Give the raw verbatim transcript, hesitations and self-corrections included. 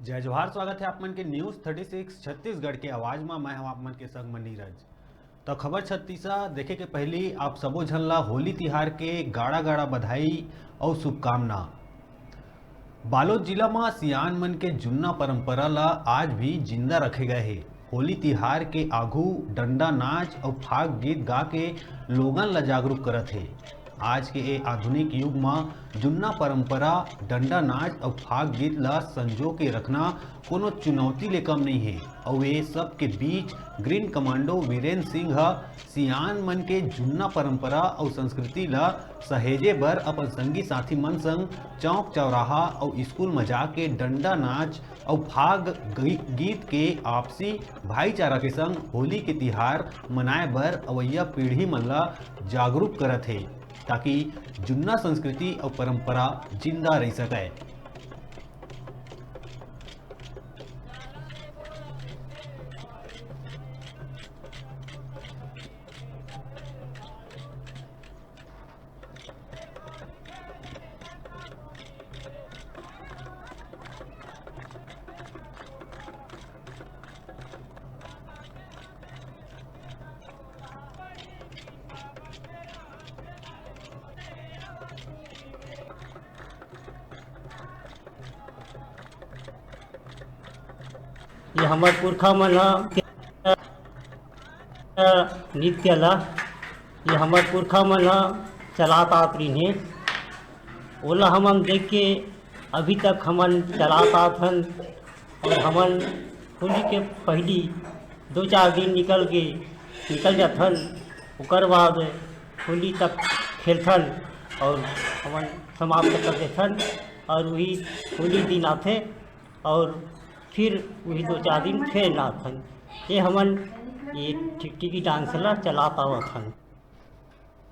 जय जोहार, स्वागत है आप मन के न्यूज़ थर्टी सिक्स छत्तीसगढ़ के आवाज मा। मैं हूं आप मन के संग म नीरज। तो खबर छत्तीसा देखे के पहली आप सबो झन ला होली तिहार के गाड़ा गाड़ा बधाई अउ शुभकामना। बालोद जिला मा सियान मन के जुन्ना परंपरा ला आज भी जिंदा रखे गए हे। होली तिहार के आघू डंडा नाच अउ फाग गीत गा के लोगन ला जागरूक करत हे। आज के ए आधुनिक युग मा जुन्ना परंपरा डंडा नाच अउ फाग गीत ला संजो के रखना कोनो चुनौती ले कम नइ हे। अउ ए सब के बीच ग्रीन कमांडो वीरेंद्र सिंह ह सियान मन के जुन्ना परंपरा अउ संस्कृति ला सहेजे बर अपन संगी साथी मन संग चौक चौराहा अउ स्कूल म जाके डंडा नाच अउ फाग गई-, गीत के आपसी भाईचारा के संग होली के तिहार मनाए बर अवइया पीढ़ी मन ला जागरूक करत हे, ताकि जुन्ना संस्कृति अउ परंपरा जिंदा रह सकय। ये हमर पुरखा मन ह नृत्य ला, ये हमर पुरखा मन ह चलात आत रहिन हे, ओला हमन देख के अभी तक हमन चलात आत हन। और हमन होली के पहली दो चार दिन निकल के निकल जाथन, ओकर बाद होली तक खेलथन और हमन समाप्त कर देथन। और वही होली दिन आथे और फिर वही दो चार दिन फेर आथन। ये हमन ये टिकटिकी डांस ला चलात आवत हन।